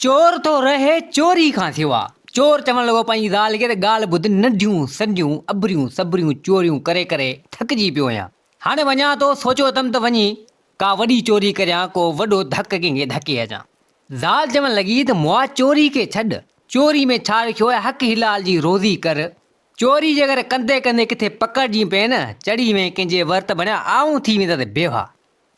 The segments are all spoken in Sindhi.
چور ٿو رهي چوري کان سوا. چور چوڻ لڳو پنهنجي زال کي ته ڳالهه ٻڌ ننڍيون سنڍيون اڀريون سڀريون چوريون ڪري ڪري ٿڪجي پيو آهيان. هاڻي وڃان ٿو سوچيو اٿم ته وڃي ڪا وڏي چوري ڪريان ڪو وڏو ڌڪ ڪنهن کي ڌڪي اچان. زال چوڻ لڳي ته مئا چوري کي ڇڏ، چوري ۾ ڇا رکيو آهي حق حلال جي روزي ڪر. چوري جيڪر ڪندي ڪندي ڪٿي پڪڙجي پئين نه، چڙهي وئين ڪنهن جي ور ته بڻيا آئون ٿي ويندس بيواهه.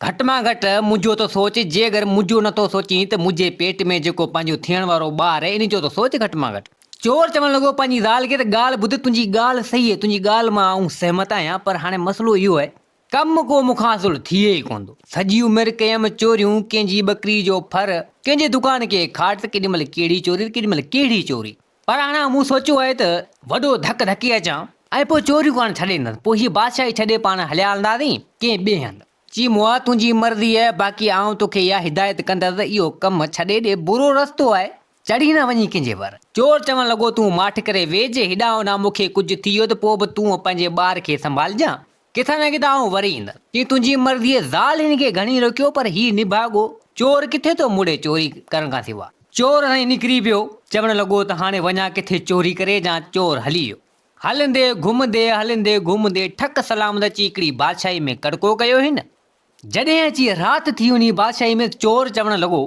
گهٽ مان گهٽ منهنجو ته سوچ، جي اگر منهنجو نه ٿو سوچين ته منهنجي پيٽ ۾ جيڪو پنهنجو ٿيڻ وارو ٻار آهي انهي جو ته سوچ گهٽ مان گهٽ. چور چوڻ لڳو پنهنجي زال کي ته ڳالهه ٻڌ تنهنجي ڳالهه صحيح آهي تنهنجي ڳالهه مان آئون سهمت آهيان پر هاڻي مسئلو اهو آهي ڪم ڪو مون کان اصل ٿئي ئي ڪونه ٿو. سڄي عمر ڪيم چوريون ڪنهن جي ٻڪري جو ڦر، ڪنهن جي دڪان کي کاٽ ته ڪيڏي مهل ڪهڙي چوري ته ڪيڏي مهل ڪهڙي چوري. پر هاڻي مون سوچيو آهي ته وڏو ڌڪ ڌڪي اچان ۽ پوء چوريون ڪرڻ ڇڏي ڏيندس. پوء هيء بادشاهي ڇڏي پاڻ هليا هلنداسين ڪنهن ٻئي هنڌ. چي مئا تنهنجي مرضي آهي، باقي آئون توکي اها هدايت ڪندس ته اهو ڪم ڇڏي ڏي، برو رستو آهي، چڙهي نه وڃين ڪنهن جي ور. چور چوڻ لڳو تون ماٺ ڪري ويهج، هيڏانهن هوڏانهن مون کي ڪجهه ٿي ويو ته پوء به تون پنهنجي ٻار کي سنڀالجان. ڪٿان نه ڪٿان آئون وري ايندس. چي تنهنجي مرضي. زال هن کي گهڻي روڪيو پر هي نڀاڳو چور ڪٿي ٿو مڙي چوري ڪرڻ کان سوا. چور سائين نڪري پيو. چوڻ لڳو ته هاڻي وڃان ڪٿي چوري ڪري جان. چور هلي ويو. هلندي گهمندي هلندي گهمندي ٺڪ سلامت اچي هڪڙي بادشاهي ۾ ڪڙڪو ڪيو هن. جڏهن اچي رات ٿي انهي بادشاهي ۾ چور چوڻ لڳو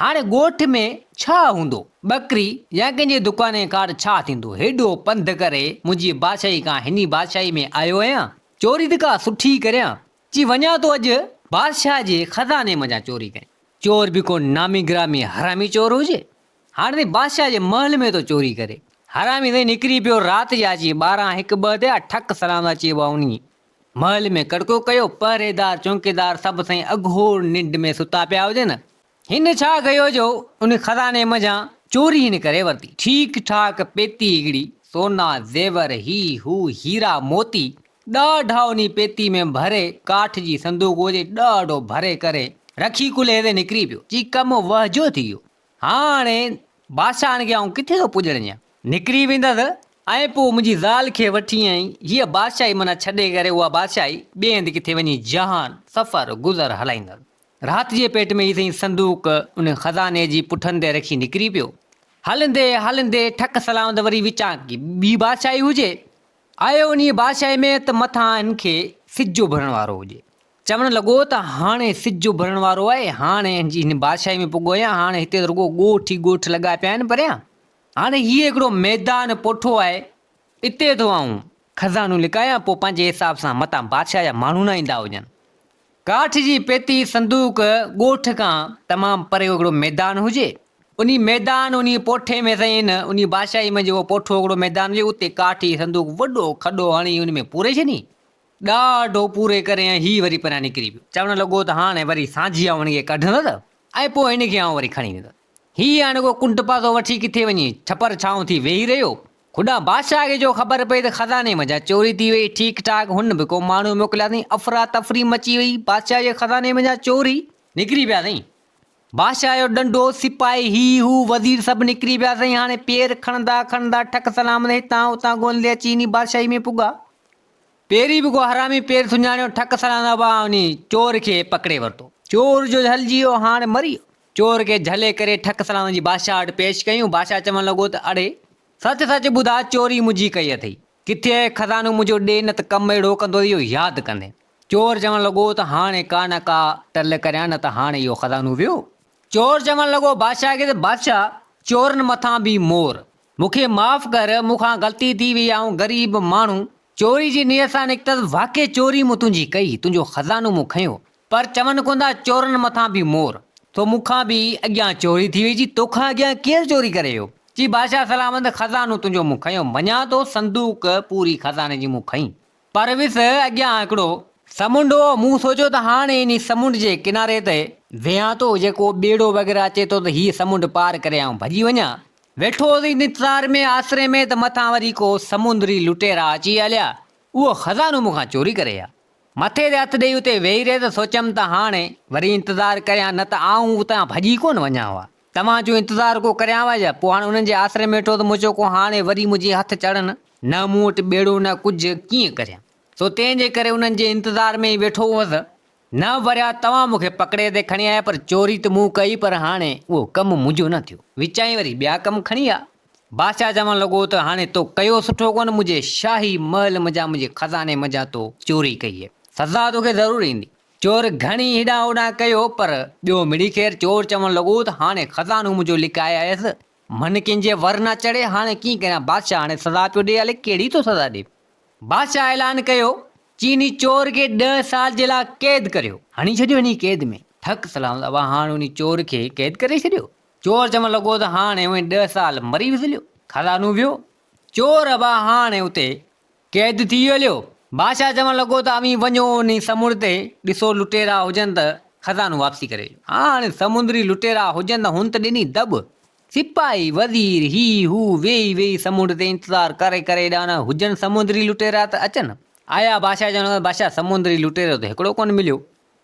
هاڻي ڳوٺ ۾ ڇا هوندو؟ ٻڪري يا ڪنهن جي دڪان ۽ ڪار ڇا ٿيندو؟ هيڏو پنڌ ڪري منهنجي بادشاهي کان هني بادشاهي ۾ آيو آهيان، چوري ته ڪا سٺي ڪريان. چي وڃان ٿو اڄ بادشاهه جي خزاني منجهان چوري ڪريان. چور به ڪو نامي گرامي حرامي چور هجي. هاڻي سائين بادشاهه جي محل ۾ ٿو چوري ڪري. حرامي سائين نڪري پيو رات جا اچي ٻارهن هڪ ٻه ٿيا، ٺڪ سلام سان چئبو آهي انهي محل ۾ ڪڙڪو ڪيو، پهريدار چونڪيدار سڀ سائين اگهور ننڊ ۾ ستا پيا هجن. هن ڇا ڪيو جو ان خزاني منجهان چوري هن ڪري ورتي. ٺيڪ ٺاڪ پيتي هڪڙي، سونا، زيور، هي هو، هيرا، موتي ڏاڍا انهي پيتي ۾ ڀري، ڪاٺ جي صندوق هجي، ڏاڍو ڀري ڪري رکي ڪلهي تي نڪري پيو. چي ڪم وهه جو ٿي ويو. هاڻي بادشاهن کي آئون ڪٿي ٿو پڄڻ ڏيان؟ نڪري ويندس ۽ پوء منهنجي زال کي وٺي ۽ هيء بادشاهي معنيٰ ڇڏي ڪري اها بادشاهي ٻئي هنڌ ڪٿي وڃي جهان سفر گذر هلائيندس. رات جي پيٽ ۾ هي سائين صندوق ان خزاني جي پٺن تي رکي نڪري پيو. هلندي هلندي ٺڪ سلامت وري وچان ڪي ٻي بادشاهي هجي. آيو انهيء بادشاهي ۾ ته مٿان هن کي سج اڀرڻ وارو هجي. چوڻ لڳو ته هاڻي سج اڀرڻ وارو آهي، هاڻي هن بادشاهي ۾ پڳو آهيان، هاڻي هتي ته رڳو ڳوٺ ئي ڳوٺ لڳا پيا آهن پريان. هاڻي هيء هڪڙو ميدان پوٺو آهي، اتي ٿو آئون خزانو لڪايان، پوء پنهنجي حساب سان متان بادشاهه جا ماڻهو نه ايندا هجن. ڪاٺ جي پيتي صندوق ڳوٺ کان تمام پري هڪڙو ميدان هجي، انهي ميدان، انهي پوٺي ۾ سائين انهي بادشاهي ۾ جيڪو پوٺو هڪڙو ميدان هجي، اتي ڪاٺ جي صندوق وڏو کڏو هڻي ان ۾ پوري ڇڏي. ڏاڍو پوري ڪري ۽ هي وري پريان نڪري پيو. چوڻ لڳو ته هاڻي وري سانجهي آئون هن کي ڪڍندس ۽ پوء هن کي آئون وري کڻي ويندس. هي هاڻي ڪو ڪنڊ پاسو وٺي ڪٿي وڃي ڇپر ڇانو ٿي ويهي رهيو. هوڏانهن بادشاهه کي جو خبر پئي ته خزاني منجهان چوري ٿي وئي، ٺيڪ ٺاڪ هن به ڪو ماڻهو موڪليا سائين، افراتفري مچي وئي، بادشاهه جي خزاني منجهان چوري، نڪري پيا سائين. بادشاهه جو ڏنڊو، سپاهي، هي هو، وزير سڀ نڪري پيا سائين، هاڻي پير کڻندا کڻندا ٺڪ سلامت هتان هتان ڳولندي اچي انهي بادشاهي ۾ پڳا. پيري به ڪو حرامي پير سڃاڻيو ٺڪ سلامت ابا انهي چور کي پڪڙي ورتو. چور جو جهلجي ويو، هاڻي مري ويو. چور کي جهلي ڪري ٺڪ سلامت جي بادشاهه وٽ پيش ڪيون. بادشاهه چوڻ لڳو ته اڙي! سچ سچ ٻڌاء چوري منهنجي ڪئي اٿئي؟ ڪٿي آهي خزانو منهنجو ڏي نه ته ڪم اهڙو ڪندو اهو ياد ڪندين. چور چوڻ لڳو ته هاڻي ڪا نه ڪا ٽل ڪريان نه ته هاڻي اهو خزانو ويو. چور چوڻ لڳو بادشاهه کي ته بادشاهه! چورن مٿان به مور. مون کي معاف ڪر، مون کان غلطي ٿي وئي آئون غريب ماڻهو چوري جي نيت سان نڪتس واقعي چوري مون تنهنجي ڪئي، تنهنجو خزانو مون کنيو، پر چون ڪونه ٿا چورن مٿان به مور، سو مون کان به اڳيان چوري ٿي وئي، چي توکان اڳيان ڪير چوري ڪري ويو؟ چي بادشاهه سلامت خزانو تنهنجو مون کنيو، مڃان ٿو صندوق پوري خزاني جي مون کنئي، پر وس اڳيان هڪڙو سمنڊ هو، مون سوچيو ته هاڻي انهي سمنڊ جي ڪناري تي ويهان ٿو، جي ڪو ٻيڙو وغيره اچي ٿو ته هيء سمنڊ پار ڪري آئون ڀڄي وڃان. ويٺو هوس انتظار ۾ آسري ۾ ته مٿان وري ڪو سمندري لٽيرا اچي هليا، اهو خزانو مون کان چوري ڪري ويا. مٿي تي هٿ ڏيئي اتي ويهي رهيس ته سوچيم ته هاڻي وري انتظار ڪريان نه ته آئون اتان ڀڄي ڪونه وڃان ها. توهان جو انتظار ڪو ڪريان ها يا پوء هاڻي انهن جي آسري ۾ ويٺو هوس مون چيو ڪو هاڻي وري منهنجي هٿ چڙهن نه مون وٽ ٻيڙو نه ڪجهه ڪيئن ڪريان. سو تنهن جي ڪري انهن جي انتظار ۾ ئي ويٺو هوس. نه وريا توهان مون کي پڪڙي تي کڻي آيا پر چوري ته مون ڪئي پر هاڻي اهو ڪم منهنجو نه ٿيو. وچائين وري ٻيا ڪم کڻي آ. بادشاهه چوڻ لڳو ته هاڻي تو ڪيو سٺو ڪونه منهنجي شاهي محل منجهان منهنجي خزاني منجهان تو چوري ڪئي هي. سزا توکي ضرور ايندي. چور گهڻي هيڏانهن هوڏانهن ڪيو پر ٻيو مڙئي خير چور چوڻ لڳو ته هاڻي خزانو منهنجو لڪائي آيس من ڪنهن جي ور نه چڙهي هاڻي ڪيئن ڪريان بادشاهه هاڻي سزا پيو ڏي الائي ڪهڙي ٿو سزا ڏي. بادشاهه اعلان ڪيو چيني چور کي ڏهه سال جي لاء قيد ڪريو. هڻي ڇڏيو انهي قيد ۾. ٺڪ سلامت ابا هاڻ انهي چور کي قيد ڪري ڇڏيو. چور چوڻ لڳو ته هاڻ اوهين ڏهه سال مري وسليو. خزانو ويو. چور ابا هاڻ اتي قيد ٿي هليو. بادشاهه چوڻ لڳو ته اوهين وڃو انهي سمنڊ تي ڏسو لٽيرا هجن ته خزانو واپسي ڪري اچو. هاڻ سمندري لٽيرا هجن ته هن ته ڏني دٻ. سپاهي، وزير، هي هو ويهي ويهي سمنڊ تي انتظار ڪري ڪري ڏانا هجن سمندري لٽيرا ته اچن. آيا بادشاهه چوڻ لڳو بادشاهه سمندري لٽيرو ته هڪڙو ڪونه مليو.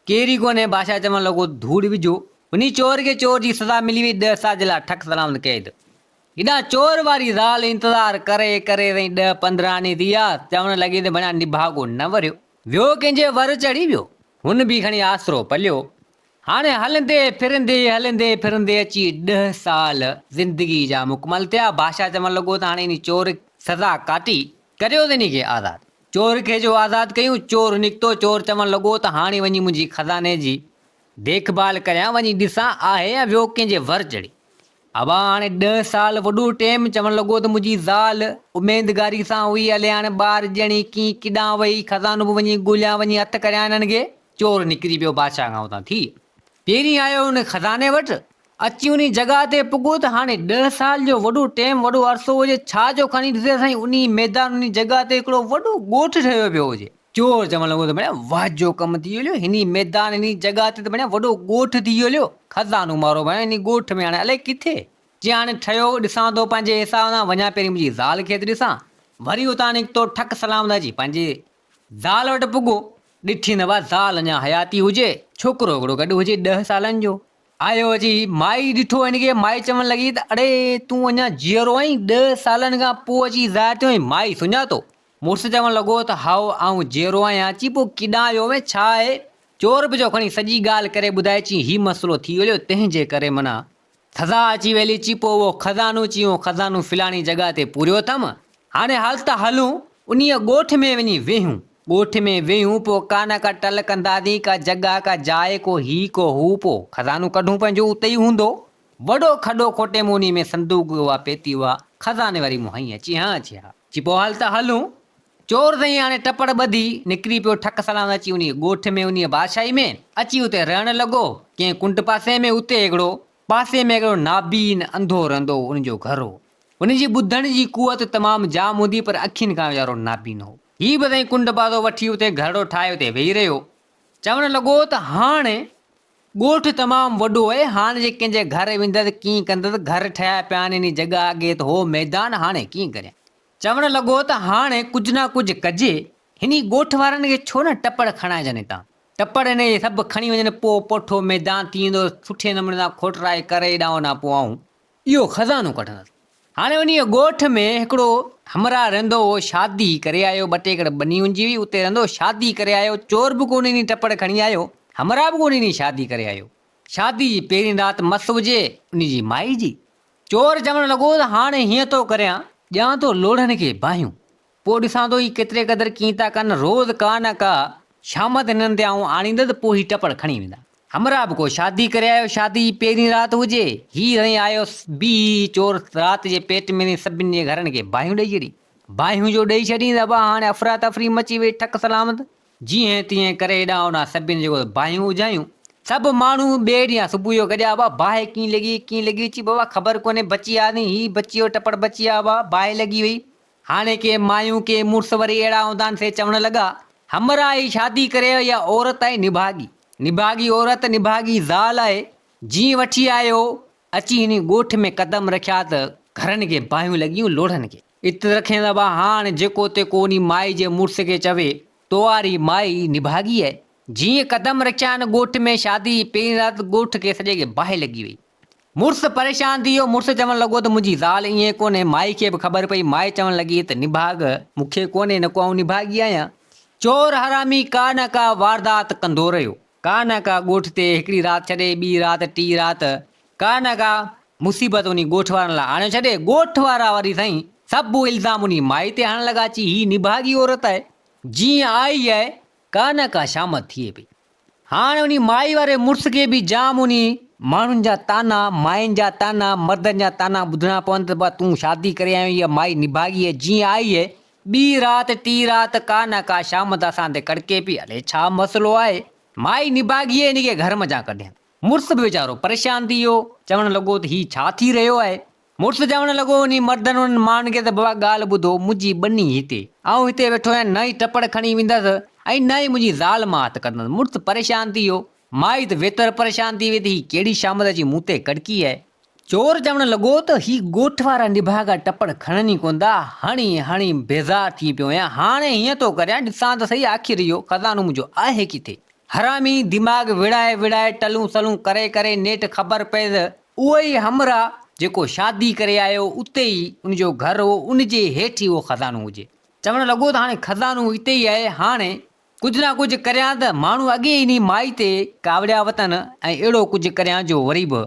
ڪير ئي ڪونهي بادشاهه چوڻ لڳو ڌوڙ وجهو. انهي چور کي چور جي سزا ملي وئي ڏهه سال جي لاء ٺڪ سلامت قيد. هيڏانهن چور واري زال انتظار ڪري ڪري سائين ڏهه 15 ڏينهن ٿي ويا چوڻ لڳي ته ڀڻيا نڀاڳو نه وريو. ويو ڪنهن جي ور چڙهي ويو. هن به کڻي آسرو پليو. هاڻي هلندي ڦرندي هلندي ڦرندي اچي ڏهه سال زندگي جا مڪمل ٿيا. بادشاهه چوڻ لڳو ته هاڻي انهي چور سزا ڪاٽي، ڪريو ته انهي کي آزاد. چور کي جو آزاد ڪيون، چور نڪتو، چور چوڻ لڳو ته هاڻي وڃي منهنجي خزاني جي ديک ڀال ڪريان، وڃي ڏسان آهي يا ويو ڪنهن جي ور چڙهي. ابا هاڻي ڏهه سال وڏو ٽيم، چوڻ لڳو ته منهنجي زال اميدگاري سان هئي، الي هاڻي ٻار ڄڻي ڪيئن ڪيڏانهن وئي، خزانو به وڃي ڳوليان وڃي هٿ ڪريان هنن کي. چور نڪري پيو بادشاهه کان اتان ٿي. پهرين آيو ان خزاني وٽ، اچي انهي جڳهه تي پڳو ته هاڻي ڏهه سال جو وڏو ٽيم وڏو عرصو هجي، ڇا جو کڻي ڏسي سائين انهي ميدان انهي جڳهه تي هڪڙو وڏو ڳوٺ ٺهيو پيو هجي. چور چوڻ لڳو ته ڀڻيا واهه جو ڪم ٿي ويو هني ميدان هني جڳهه تي ته ڀڻيا وڏو ڳوٺ ٿي ويو خزانو مارو ڀڻيا هني ڳوٺ ۾ هاڻي الائي ڪٿي چي هاڻي ٺهيو ڏسان ٿو پنهنجي حساب سان وڃان پهرين منهنجي زال کي ته ڏسان وري اتان نڪتو ٺڪ سلام ته اچي پنهنجي زال وٽ پڳو ڏٺي نه وا زال اڃا حياتي هجي ڇوڪرو هڪڙو گڏ هجي ڏهه سالن جو آيو اچي مائي ڏٺو هن کي مائي چوڻ لڳي ته اڙي تون اڃا جيئرو آهين ڏهه سالن کان پوء اچي ظاهر ٿيو آهين مائي سڃاتو مڙس چوڻ لڳو ته هائو آئون جيئرو آهيان چي پوء ڪيڏانهن ويو هئين ڇا آهي؟ چور به جو کڻي سڄي ڳالهه ڪري ٻڌائي چي هي مسئلو ٿي ويو تنهن جي ڪري منا سزا اچي ويلي چي پوء اهو خزانو چي اهو خزانو فلاڻي جڳهه تي پوريو اٿم هاڻي هل ته هلون انهيء ڳوٺ ۾ وڃي ويهون ڳوٺ ۾ ويهون پوء ڪا نه ڪا ٽل ڪنداسين ڪا جڳهه ڪا جاء ڪو هي ڪو هو پوء خزانو ڪڍون پنهنجو اتي ئي هوندو. وڏو کڏو کوٽي مون انهي ۾ صندوق اها پيتي اها خزاني واري مون هنئي اچي هان اچي ها. چي پوء هل ته هلون. چور سائين هاڻي ٽپڙ ٻڌي نڪري پيو ٺڪ سلام اچي انهيء ڳوٺ ۾ انهيء بادشاهي ۾ اچي اتي رهڻ لڳو. ڪنهن ڪنڊ پاسي ۾ اتي هڪڙو پاسي ۾ هڪڙو نابين انڌو رهندو هو ان جو گهر هو. ان جي ٻڌڻ جي قوت تمام جام هوندي پر اکين کان ويچارو نابين هو. هي به سائين ڪنڊ پاسو وٺي اتي گهرڙو ٺاهي اتي ويهي رهيو. چوڻ لڳو ته هاڻي ڳوٺ تمام وڏو آهي، هاڻ جي ڪنهن جي گهر ويندس ڪيئن ڪندس، گهر ٺهيا پيا آهن انهي جڳهه اڳي ته هو ميدان، هاڻي ڪيئن ڪريان. چوڻ لڳو ته هاڻي ڪجهه نه ڪجهه ڪجي، هني ڳوٺ وارن کي ڇو نه ٽپڙ کڻائجن هتان، ٽپڙ هن جي سڀ کڻي وڃن پوء پوٺو ميدان ٿي ويندو، سٺي نموني سان کوٽرائي ڪري ڏانهن ڏانهن پوء آئون اهو خزانو ڪڍندس. هاڻي انهيء ڳوٺ ۾ هڪڙو همراهه رهندو هو، شادي ڪري آيو، ٻه ٽي ايڪڙ ٻني هن جي هئي، اتي رهندو هو، شادي ڪري آيو، چور به ڪونه انهي ٽپڙ کڻي آيو، همراهه به ڪونه انهي شادي ڪري آيو. شادي جي پهرين رات مس هجي، انهي جي مائي جي. چور چوڻ لڳو ته هاڻي هيئن ٿو ڪريان، ڏيان ٿو لوڙهن کي باهيون، پوء ڏسان ٿو هي ڪيتري قدر ڪيئن ٿا ڪن، روز ڪا نه ڪا شامت هنن تي آئون آڻيندس، پوء هي ٽپڙ کڻي ويندا. همراهه به ڪو شادي ڪري آيو، شادي جي پهرين رات هجي، هي سائين آيو بيهي چور رات جي پيٽ ۾ سائين سڀني جي گهرن کي باهيون ڏئي ڇڏي. باهيون جو ڏئي ڇڏين ته ابا هاڻي افراتفري مچي وئي ٺڪ سلامت. جيئن تيئن ڪري هيڏانهن هوڏانهن سڀني جيڪو باهيون اجهايون. سڀ ماڻهو ٻئي ڏينهن صبح جو گڏيا ابا باهه ڪيئن لڳي ڪيئن لڳي چي بابا خبر ڪونهي بچي آياسين هي بچي ويو ٽپڙ بچي ويا ابا باهه لڳي وئي. هاڻي ڪي مايون ڪي مڙس وري اهڙا هوندا آهن سي چوڻ لڳا، همراهه هي شادي ڪري آيو اها عورت آهي نڀاڳي. نڀاڳي عورت نڀاڳي زال آهي. جيئن وٺي آيو، اچي هن ڳوٺ ۾ قدم رکيا ته گهرن کي باهيون لڳيون لوڙهن کي. ات رکين ته ابا هاڻ جيڪو تيڪو انهي مائي جي مڙس کي چوي توواري مائي نڀاڳي آهي. جيئن قدم رکيا هن ڳوٺ ۾ شادي جي پهرين رات ڳوٺ کي سڄي کي باهه لڳي وئي. مڙس پريشان ٿي ويو، مڙس چوڻ لڳو ته منهنجي زال ائين ڪونهي، مائي کي به خبر پئي، مائي چوڻ لڳي ته نڀاڳ مون کي ڪونهي نه ڪو آئون نڀاڳي آهيان. چور حرامي ڪا نه ڪا واردات ڪندو رهيو. ڪا نه ڪا ڳوٺ تي هڪڙي رات ڇڏي ٻي رات ٽي رات ڪا نه ڪا مصيبت انهي ڳوٺ وارن لاء آڻيو ڇڏي. ڳوٺ وارا وري سائين سڀ الزام انهي مائي تي هڻڻ لڳا چي هي نڀاڳي عورت آهي جيئن آئي آهي ڪا نه ڪا شامت ٿئي پئي. هاڻ انهي مائي واري مڙس کي به جام انهي ماڻهن جا طعنا، ماين جا طعنا، مردن جا طعنا ٻڌڻا پون ته بابا تون شادي ڪري آيو آهين اها مائي نڀاڳي آهي جيئن آئي آهي ٻي رات ٽي رات ڪا نه ڪا شامت اسان تي ڪڙڪي پئي الائي ڇا مسئلو آهي مائي نڀاڳي آهي ان کي گهر منجهان ڪڍيان. مڙس به ويچارو پريشان ٿي ويو چوڻ لڳو ته هي ڇا ٿي رهيو آهي مڙس چوڻ لڳو، انهي مردن انهن ماڻهن کي ته بابا ڳالهه ٻڌو، منهنجي ٻني هتي، آئون هتي ويٺو آهيان، نه ئي ٽپڙ کڻي ويندس ۽ نه ئي منهنجي زال مان هٿ ڪڍندس. مڙس پريشان ٿي ويو. مائي ته ويتر پريشان ٿي وئي ته هي ڪهڙي شامت اچي مون تي ڪڙڪي آهي. چور چوڻ لڳو ته هي ڳوٺ وارا نڀاڳا ٽپڙ کڻن ئي ڪونه ٿا، هڻي هڻي بيزار ٿي پيو آهيان، هاڻي هيئن ٿو ڪريان، ڏسان ته سهي آخر اهو خزانو منهنجو آهي ڪٿي؟ حرامي دماغ وڙهائي وڙهائي ٽلون سلون ڪري ڪري نيٺ خبر پيس اهو ئي همراهه جيڪو شادي ڪري آيو اتي ئي ان جو گهر هو ان جي هيٺ ئي اهو خزانو هجي. چوڻ لڳو ته هاڻي خزانو اتي ئي آهي هاڻي ڪجهه نه ڪجهه ڪريان ته ماڻهو اڳي ئي انهي مائي تي ڪاوڙيا وتن ۽ اهڙو ڪجهه ڪريان جو وري به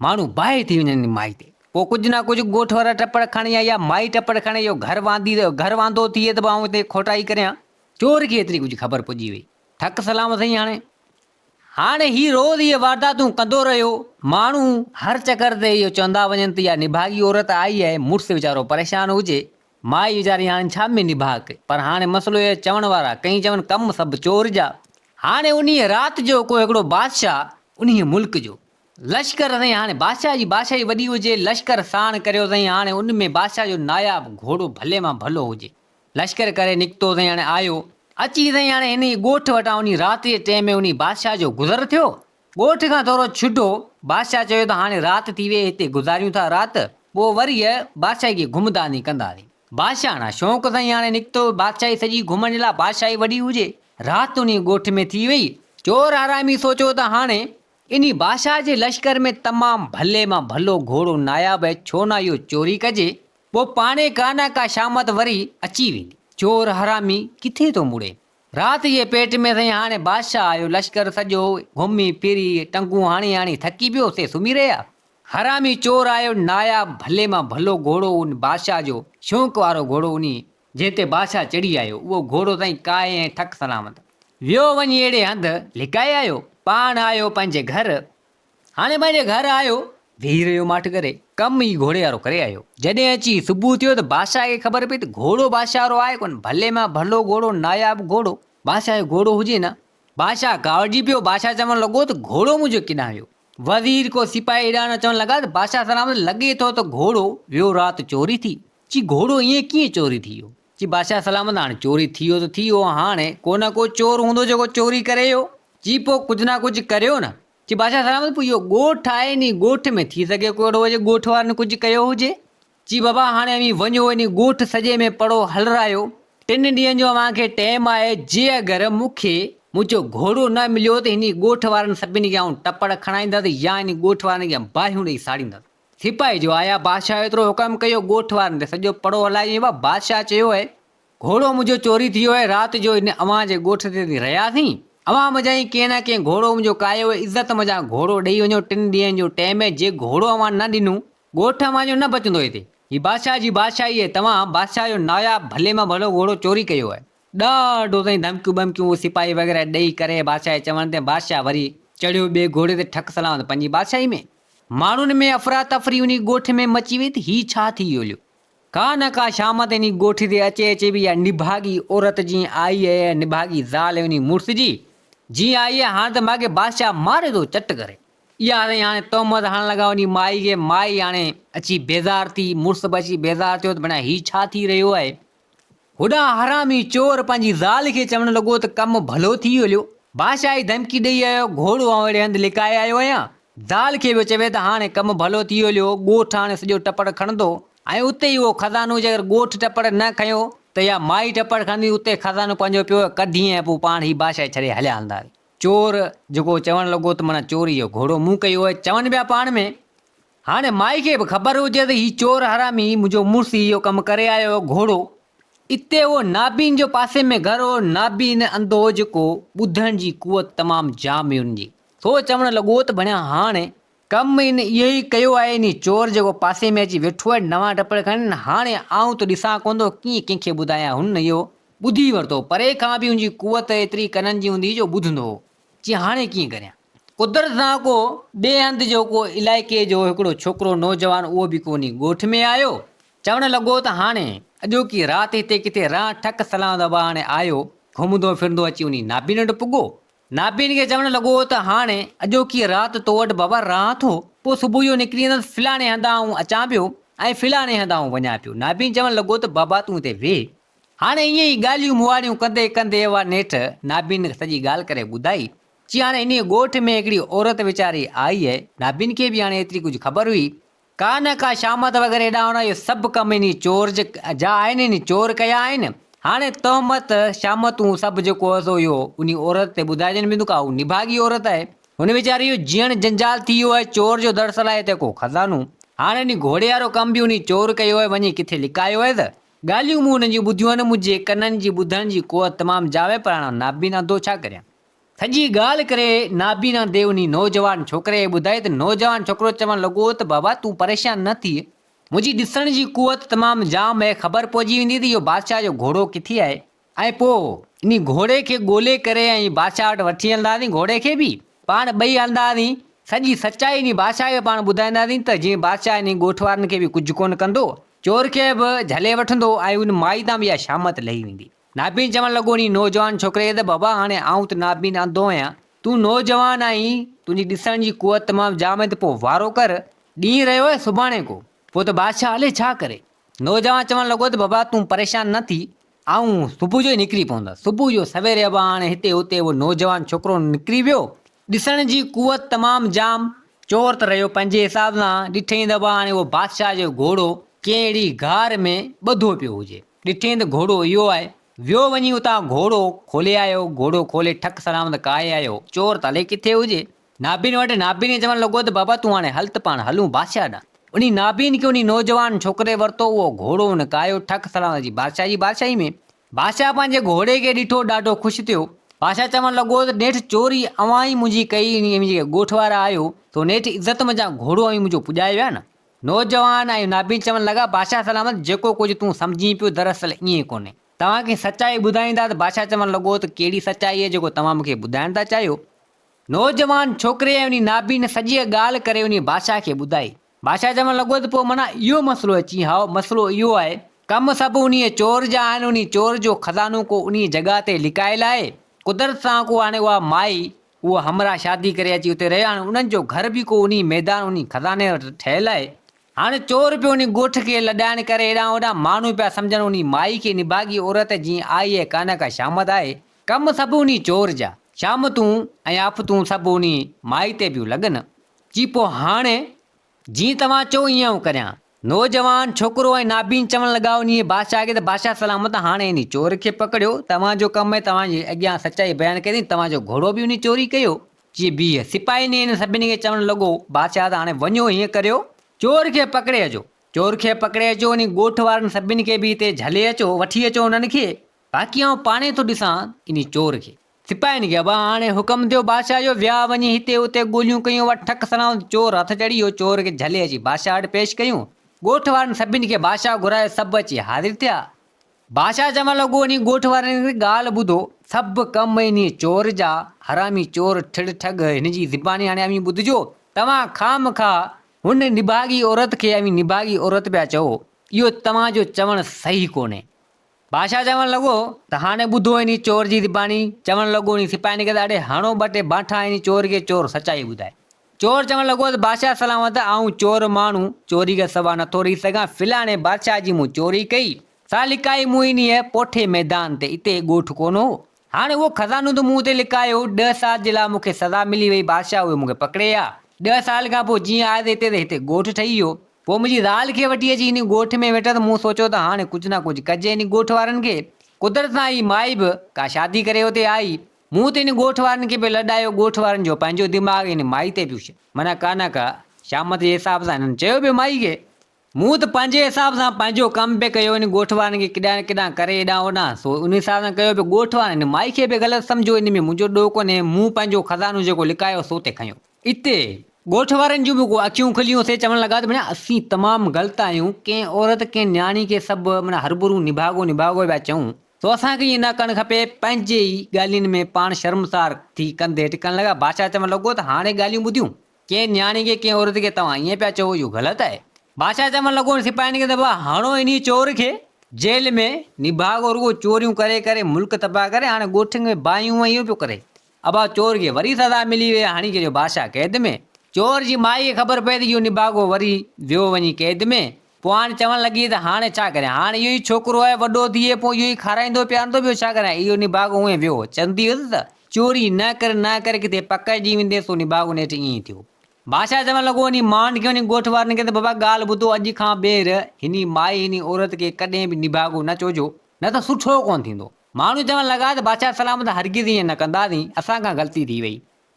ماڻهو باهه ٿي وڃن انهي مائي تي. پوء ڪجهه نه ڪجهه ڳوٺ وارا ٽپڙ کڻي يا مائي ٽپڙ کڻي اهو گهر واندي گهر واندو ٿئي ته به آئون اتي کوٽائي ڪريان. چور کي ايتري ڪجهه خبر پڄي وئي. ٺڪ سلام سائين هاڻي. هاڻي هي روز اهي وارداتون ڪندو رهيو. ماڻهو هر چڪر تي اهو چوندا وڃن ته اها نڀاڳي عورت آئي آهي، مڙس ويچارو پريشان هجي، مائي ويچاري هاڻي ڇا ۾ نڀاڳ ڪئي. پر هاڻي مسئلو اهو چوڻ وارا ڪئين چون ڪم سڀ چور جا. هاڻي انهيء رات جو ڪو هڪڙو بادشاهه انهيء ملڪ جو لشڪر سائين هاڻي بادشاهه جي بادشاهي وڏي هجي، لشڪر ساڻ ڪريو سائين هاڻي ان ۾ بادشاهه جو ناياب گهوڙو ڀلي مان ڀلو هجي. لشڪر ڪري نڪتو سائين هاڻي آيو. اچي سائين هاڻي انهي ڳوٺ وٽان انهي رات جي ٽيم ۾ انهي بادشاهه جو گذر ٿيو. ڳوٺ کان ٿورو ڇڊو، بادشاهه چيو ته هاڻي رات ٿي ويئي هتي گذاريون ٿا رات، پوء وري بادشاهي کي گهمنداسين ڪنداسين. بادشاهاڻا شوق سائين هاڻي نڪتو بادشاهي سڄي گهمڻ جي لاء بادشاهي وڏي هجي. رات انهي ڳوٺ ۾ ٿي ويئي. چور حرامي سوچيو ته هاڻي انهي بادشاهه جي لشڪر ۾ تمام ڀلي مان ڀلو گهوڙو ناياب آهي ڇو نه اهو چوري ڪجي. پوء پاڻهي ڪا نه ڪا شامت وري اچي ويندي. چور حرامي ڪٿي ٿو مڙي. رات جي پيٽ ۾ سائين هاڻي بادشاهه آيو، لشڪر سڄو گهمي ڦري ٽنگون هڻي هڻي ٿڪي پيو، سي سمهي رهيا. حرامي چور آيو، ناياب ڀلي مان ڀلو گهوڙو ان بادشاهه جو شونق وارو گهوڙو انهي جنهن تي بادشاهه چڙهي آيو، اهو گهوڙو سائين ڪاهي ۽ ٺڪ سلامت ويو وڃي اهڙي هنڌ لڪائي آيو. پاڻ آيو پنهنجي گهر. هاڻي پنهنجي گهر آيو، ويهي رهيو ماٺ ڪري، ڪم ئي گهوڙي وارو ڪري آيو. جڏهن اچي صبح ٿيو ته بادشاهه کي خبر پئي ته گهوڙو بادشاهه وارو آهي ڪونه، ڀلي مان ڀلو گهوڙو، ناياب گهوڙو، بادشاهه جو گهوڙو هجي نه. بادشاهه ڪاوڙجي پيو، بادشاهه چوڻ لڳو ته گهوڙو منهنجو ڪيڏانهن ويو؟ وزير ڪو سپاهي هيڏانهن هوڏانهن چوڻ لڳا ته بادشاهه سلامت لڳي ٿو ته گهوڙو ويو رات چوري ٿي. چي گهوڙو ائين ڪيئن چوري ٿي ويو؟ چي بادشاهه سلامت هاڻي چوري ٿي ويو ته ٿي ويو، هاڻي ڪو نه ڪو چور هوندو جيڪو چوري ڪري ويو. چي پوء ڪجهه نه ڪجهه ڪريو نه. چي بادشاهه سلامت پوء اهو ڳوٺ آهي انهي ڳوٺ ۾ ٿي سگهي ڪو اهڙو هجي ڳوٺ وارن ڪجهه ڪيو هجي. چي بابا هاڻي اوهين وڃو انهي ڳوٺ سڄي ۾ پڙو هلرايو ٽن ڏينهن جو اوهان کي ٽيم آهي جي اگر مون کي منهنجو گهوڙو نه مليو ته انهي ڳوٺ وارن سڀني کي آئون ٽپڙ کڻائيندس يا انهي ڳوٺ وارن کي باهيون ڏئي ساڙيندس. سپاهي جو آيا بادشاهه ايترو حڪم ڪيو ڳوٺ وارن تي سڄو پڙو هلائي وڃو بابا بادشاهه چيو آهي گهوڙو منهنجو چوري ٿي ويو آهي، رات جو هن اوهان جي ڳوٺ تي ٿي رهياسين، اوهان منجهان ئي ڪنهن نه ڪنهن گهوڙو منهنجو ڪاهيو آهي، عزت منجهان گهوڙو ڏيئي وڃو، ٽن ڏينهن جو ٽيم آهي، جي گهوڙو اوهان نه ڏنو، ڳوٺ اوهان جو نه بچندو هتي، هي بادشاهه جي بادشاهي آهي، توهان بادشاهه جو ناياب ڀلي مان ڀلو گهوڙو چوري ڪيو آهي. ڏاڍو سائين ڌمڪيون ٻمڪيون اهي سپاهي وغيره ڏيئي ڪري بادشاهه جي چوڻ تي بادشاهه وري چڙهيو ٻئي گهوڙي تي ٺڪ سلامت پنهنجي بادشاهي ۾. ماڻهن ۾ افراتفري انهي ڳوٺ ۾ مچي وئي ته هي ڇا ٿي ويو ليو. ڪا نه ڪا شامت انهي ڳوٺ تي اچي اچي به اها نڀاڳي عورت جيئن آئي اهي اها نڀاڳي زال انهي مڙس جي جيئن آئي اهي هاڻ ته ماڳهين بادشاهه ماري ٿو چٽ ڪري. اها سائين هاڻي تهمت هڻڻ لڳا انهي مائي کي مائي هاڻي اچي بيزار ٿي مڙس به اچي بيزار ٿيو ته ڀڻيا هي ڇا ٿي رهيو آهي. هوڏانهن حرامي چور پنهنجي زال کي چوڻ لڳو ته ڪم ڀلو ٿي ويو هليو. بادشاهه جي ڌمڪي ڏئي آيو، گهوڙو آئون اهڙي هنڌ لڪائي آيو آهيان. زال کي پيو چوي ته هاڻي ڪم ڀلو ٿي ويو هليو، ڳوٺ هاڻي سڄو ٽپڙ کڻندو ۽ اتي ئي اهو خزانو جي اگر ڳوٺ ٽپڙ نه کنيو ته اها مائي ٽپڙ کڻندي، اتي خزانو پنهنجو پيو ڪڍي ۽ پوء پاڻ هي بادشاهي ڇڏي هليا هلنداسين. چور جيڪو چوڻ لڳو ته معنيٰ چوري جو گهوڙو مون ڪيو آهي، چون پيا پاڻ ۾. هاڻي مائي کي به خبر هجي ته هي چور حرامي منهنجو مڙس اهو ڪم ڪري آيو هو، گهوڙو اتي اهو نابين جو پاسي ۾ گهر هو، نابين انڌو هو جيڪو ٻڌڻ جي قوت تمام جام هئي ان جي، سو چوڻ لڳو ته ڀڻيا هاڻ ڪم ان اهو ئي ڪيو آهي، انهي چور جيڪو پاسي ۾ اچي ويٺو آهي نوان ٽپڙ کڻين، هاڻي آئون ته ڏسان ڪونه ٿو ڪيئن ڪنهن کي ٻڌايان، هن اهو ٻڌي ورتو، پري کان به ان جي قوت ايتري ڪنن جي هوندي هئي جو ٻڌندو هو، چي هاڻي ڪيئن ڪريان. قدرت سان ڪو ٻئي هنڌ جو ڪو علائقي جو هڪڙو ڇوڪرو نوجوان اهو به ڪو انهي ڳوٺ ۾ آيو، چوڻ لڳو ته هاڻي اڄوڪي رات هتي ڪٿي رهان ٺڪ سلام دٻا هاڻي آيو گهمندو ڦرندو اچي انهي نابين وٽ پڳو. نابين کي چوڻ لڳو ته هاڻي اڄوڪي رات تو وٽ بابا رهان ٿو پوء صبح جو نڪري ايندس فلاڻي هنڌان آئون اچان پيو ۽ فلاڻي هنڌ آئون وڃان پيو. نابين چوڻ لڳو ته بابا تون هتي ويهه. هاڻي ائين ئي ڳالهيون مهاڙيون ڪندي ڪندي اها نيٺ نابين سڄي ڳالهه ڪري ٻڌائي. چي هاڻي انهيء ڳوٺ ۾ هڪڙي عورت ويچاري آئي آهي. نابين کي به هاڻي ايتري ڪجهه خبر هئي. ڪا نه ڪا شامت وغيره هيڏانهن هوڏانهن اهو سڀ ڪم انهي چور جا آهن انهي چور ڪيا آهن. هاڻي تهمت شامتون سڀ جيڪو هو سو اهو انهي عورت تي ٻڌائجن ويندو ڪا هو نڀاڳي عورت آهي. هن ويچاري جو جيئڻ جنجال ٿي ويو آهي چور جو دراصل آهي هتي ڪو خزانو. هاڻي انهي گهوڙي وارو ڪم به انهي چور ڪيو آهي وڃي ڪٿي لڪايو آهي ته ڳالهيون مون انهن جون ٻڌيون آهن منهنجي ڪنن جي ٻڌڻ جي قوت تمام جاوي پر هاڻ نابين انڌو ڇا ڪريان. سڄي ڳالهه ڪري نابينا ديو انهي نوجوان ڇوڪري کي ٻڌائي ته نوجوان ڇوڪرو چوڻ لڳو ته بابا تون پريشان نه ٿيء، منهنجي ڏسڻ جي قوت تمام جام آهي، خبر پئجي ويندي ته اهو بادشاهه جو گهوڙو ڪٿي آهي ۽ پوء انهي گهوڙي کي ڳولي ڪري ۽ بادشاهه وٽ وٺي هلنداسين، گهوڙي کي به پاڻ ٻئي هلنداسين، سڄي سچائي انهي بادشاهه کي پاڻ ٻڌائينداسين ته جيئن بادشاهه انهي ڳوٺ وارن کي به ڪجهه ڪونه ڪندو، چور کي به جهلي وٺندو ۽ ان مائي تان به اها شامت لهي ويندي. نابين چوڻ لڳو انهي نوجوان ڇوڪري کي ته بابا هاڻي آئون ته نابين انڌو آهيان، تون نوجوان آهين، تنهنجي ڏسڻ جي قوت تمام جام آهي ته پوء وارو ڪر، ڏينهن رهيو آهي سڀاڻي ڪو، پوء ته بادشاهه هلي ڇا ڪري؟ نوجوان چوڻ لڳو ته بابا تون پريشان نه ٿي، آئون صبح جو ئي نڪري پوندس. صبح جو سويري ابا هاڻي هتي هتي اهو نوجوان ڇوڪرو نڪري ويو، ڏسڻ جي قوت تمام جام، چور ته رهيو پنهنجي حساب سان، ڏٺئين ته ابا هاڻي اهو بادشاهه جو گهوڙو ڪنهن اهڙي غار ۾ ٻڌو پيو هجي. ڏٺئين ته گهوڙو اهو آهي. ويو وڃي اتان گهوڙو کولي آيو. گهوڙو کولي ٺڪ سلامت ڪاهي آيو. چور ته الائي ڪٿي هجي. نابين وٽ نابين کي چوڻ لڳو ته بابا تون هاڻي هل ته پاڻ هلون بادشاهه ڏانهن. انهي نابين کي انهي نوجوان ڇوڪري ورتو. اهو گهوڙو هن ڪاهيو ٺڪ سلامت اچي بادشاهه جي بادشاهي ۾. بادشاهه پنهنجي گهوڙي کي ڏٺو ڏاڍو خوش ٿيو. بادشاهه چوڻ لڳو ته نيٺ چوري اوهان ئي منهنجي ڪئي انهي اوهين جيڪي ڳوٺ وارا آهيو سو نيٺ عزت منجهان گهوڙو اوهين منهنجو پڄائي ويا نه. نوجوان ۽ نابين چوڻ لڳا، بادشاهه سلامت، جيڪو ڪجهه تون سمجهين پيو، دراصل ائين ڪونهي. توهان کي سچائي ٻڌائيندا ته بادشاهه چوڻ لڳو ته ڪهڙي سچائي آهي جيڪو توهان مون کي ٻڌائڻ ٿا چاهيو؟ نوجوان ڇوڪري ۽ انهي نابين سڄيء ڳالهه ڪري انهي بادشاهه کي ٻڌائي. بادشاهه چوڻ لڳو ته پوء معنيٰ اهو مسئلو آهي؟ چي هائو، مسئلو اهو آهي. ڪم سڀ انهيء چور جا آهن، انهي چور جو خزانو ڪو انهيء جڳهه تي لڪايل آهي. قدرت سان ڪو هاڻي اها مائي اهو همراهه شادي ڪري اچي اتي رهيو. هاڻي انهن جو گهر به ڪو انهي ميدان انهي خزاني وٽ ٺهيل آهي. هاڻي چور پيو انهي ڳوٺ کي لڏائڻ ڪري هيڏانهن هوڏانهن ماڻهو پيا سمجهن انهي مائي کي نڀاڳي عورت جيئن آئي ۽ ڪانه ڪا شامت آهي. ڪم سڀ انهي چور جا. شامتون ۽ آفتون سڀ انهي مائي تي پيون لڳن. چي پوء هاڻي جيئن توهان چئو ائين آئون ڪريان. نوجوان ڇوڪرو ۽ نابين چوڻ لڳا انهيء بادشاهه کي ته بادشاهه سلامت هاڻي انهي چور کي پڪڙيو، توهان جو ڪم آهي توهان جي اڳيان سچائي بيان ڪئي اٿئي، توهان جو گهوڙو به انهي چوري ڪيو. چي بيهه. سپاهين ۽ انهن سڀني کي چوڻ لڳو بادشاهه ته هاڻي وڃو هيئن ڪريو، چور کي پڪڙي اچو. چور کي پڪڙي اچو، انهي ڳوٺ وارن سڀني کي به هتي جهلي اچو، وٺي اچو انهن کي. باقي آئون پاڻهي ٿو ڏسان انهي چور کي. سپاهين کي ابا هاڻي حڪم ٿيو بادشاهه جو، ويا وڃي هتي اتي ڳوليون ڪيون اها ٺڪ سڻائون ته چور هٿ چڙهي ويو، چور کي جهلي اچي بادشاهه وٽ پيش ڪيون. ڳوٺ وارن سڀني کي بادشاهه گهرايو، سڀ اچي حاضر ٿيا. بادشاهه چوڻ لڳو انهي ڳوٺ وارن کي ڳالهه ٻڌو، سڀ ڪم انهي چور جا، حرامي چور ٺڙ ٺڳ، هن جي زباني هاڻي اوهين ٻڌجو، توهان خامخواه هن نڀاڳي عورت کي اوهين نڀاڳي عورت پيا چئو، اهو توهان جو چوڻ صحيح ڪونهي. بادشاهه چوڻ لڳو ته هاڻي ٻڌو انهي چور جي زباني، چوڻ لڳو انهي سپاهين کي ته اڙي هڻو ٻه ٽي بانٺا انهي چور کي، چور سچائي ٻڌائي. چور چوڻ لڳو ته بادشاهه سلامت آئون چور ماڻهو چوري کان سوا نٿو رهي سگهان، فلاڻي بادشاهه جي مون چوري ڪئي، سا لڪائي مون انهيء پوٺي ميدان تي، اتي ڳوٺ ڪونه هو، هاڻي اهو خزانو ته مون اتي لڪايو، ڏهه سال جي لاء مون کي سزا ملي وئي، بادشاهه اهي مون کي پڪڙي ها، ڏهه سال کان پوء جيئن آيس هتي ته هتي ڳوٺ ٺهي ويو، پوء منهنجي زال کي وٺي اچي انهي ڳوٺ ۾ ويٺس، مون سوچيو ته هاڻي ڪجهه نه ڪجهه ڪجي انهي ڳوٺ وارن کي، قدرت سان هي مائي به ڪا شادي ڪري اتي آئي، مون ته انهي ڳوٺ وارن کي پئي لڏايو، ڳوٺ وارن جو پنهنجو دماغ انهي مائي تي پيو معنيٰ ڪا نه ڪا شامت جي حساب سان هنن چيو پيو مائي کي. مون ته پنهنجي حساب سان پنهنجو ڪم پئي ڪيو، ان ڳوٺ وارن کي ڪيڏانهن ڪيڏانهن ڪري ايڏانهن اوڏانهن، سو ان حساب سان ڪيو پيو، ڳوٺ وارن هن مائي کي به غلط سمجهيو، ان ۾ منهنجو ڏوهه ڪونهي، مون پنهنجو خزانو جيڪو لڪايو سو اتي کنيو. اتي ڳوٺ وارن جون به ڪو اکيون کليون، سي چوڻ لڳا ته معنيٰ اسين تمام غلط آهيون، ڪنهن عورت ڪنهن نياڻي کي سڀ معنيٰ هربرون نڀاڳو نڀاڳو پيا چئون، سو اسان کي ائين نه ڪرڻ کپي، پنهنجي ئي ڳالهين ۾ پاڻ شرمسار ٿي ڪنڌ هيٺ ڪرڻ لڳا، بادشاهه چوڻ لڳو ته هاڻي ڳالهيون ٻڌيون، ڪنهن نياڻي کي ڪنهن عورت کي توهان ائين پيا چئو اهو غلط آهي. بادشاهه چوڻ لڳو سپاهين کي ته بابا هڻو انهي چور کي جيل ۾، نڀاڳو رڳو چوريون ڪري ڪري ملڪ تباهه ڪري هاڻي ڳوٺن ۾ باهيون ۽ اهو پيو ڪري. ابا چور کي وري سزا ملي وئي هڻي ڇڏيو بادشاهه قيد ۾. چور جي مائي کي خبر پئي ته اهو نڀاڳو وري ويو وڃي قيد ۾. پوء هاڻي چوڻ لڳي ته هاڻي ڇا ڪريان هاڻي اهو ئي ڇوڪرو آهي وڏو ٿئي پوء اهو ئي کارائيندو پيارندو ٻيو ڇا ڪريان اهو نڀاڳو هونئن ويو چوندي هيس ته چوري نه ڪر نه ڪر ڪٿي پڪڙجي ويندين سو نڀاڳو نيٺ ائين ئي ٿيو. بادشاهه چوڻ لڳو انهي ماڻهن کي انهي ڳوٺ وارن کي ته بابا ڳالهه ٻڌو اڄ کان ٻيهر هني مائي هني عورت کي ڪڏهن به نڀاڳو نه چئجو نه ته سٺو ڪونه ٿيندو. ماڻهو چوڻ لڳا ته بادشاهه سلامت هرگز ائين نه ڪنداسين اسان کان غلطي ٿي وئي.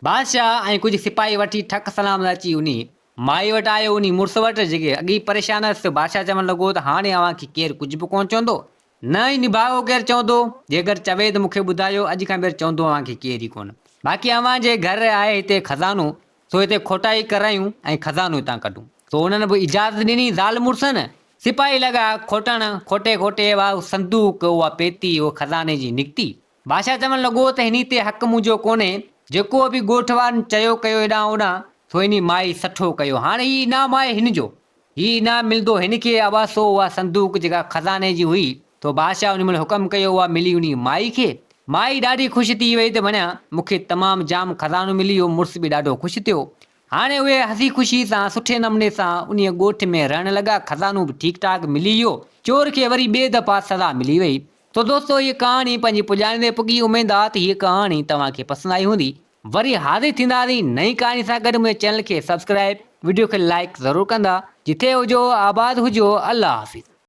بادشاهه ۽ ڪجهه سپاهي وٺي ٺڪ سلامت اچي انهي مائي وٽ آيو انهي مڙس وٽ جيڪي اڳي ئي پريشان هيس سو بادشاهه چوڻ لڳو ته هاڻي اوهان کي ڪير ڪجهه به ڪونه چوندو نه ئي نڀاڳو ڪير چوندو جيڪر چوي ته مون کي ٻڌايو اڄ کان ٻيهر چوندو اوهان کي ڪير ئي ڪونه باقي اوهان جي گهر آهي هتي خزانو سو هتي کوٽائي ڪرايون ۽ خزانو هتان ڪڍون سو انهن به اجازت ڏني زال مڙسن سپاهي لڳا کوٽڻ کوٽي کوٽي اها صندوق اها پيتي اهو خزاني جي نڪتي بادشاهه چوڻ لڳو ته هني تي حق منهنجو ڪونهي، جيڪو به ڳوٺ وارن چيو ڪيو هيڏانهن هوڏانهن، سو هني مائي سٺو ڪيو. هاڻي هي انعام آهي هن جو. هي انعام ملندو هن کي. ابا سو اها صندوق جيڪا خزاني جي هئي، سو بادشاهه انهي مهل حڪم ڪيو اها ملي انهي مائي کي. مائي ڏاڍي خوش ٿي وئي ته ڀڻيا، مون کي تمام جام خزانو ملي ويو. مڙس به ڏاڍو خوش ٿيو. هاڻي اهي هسي خوشي سان سٺي نموني سان انهيء ڳوٺ ۾ رهڻ لڳا. خزانو به ٺيڪ ٺاڪ ملي ويو. چور کي وري ٻئي دفعا سزا ملي وئي. تو دوستو هيء ڪهاڻي پنهنجي پڄاڻي تي پڳي اميد آ ته هيء ڪهاڻي توهان کي پسند آئي هوندي. وري حاضر ٿينداسين نئين ڪهاڻي سان گڏ منهنجي چينل کي سبسڪرائب وڊيو کي لائيڪ ضرور ڪندا جٿي هجو آباد هجو الله حافظ.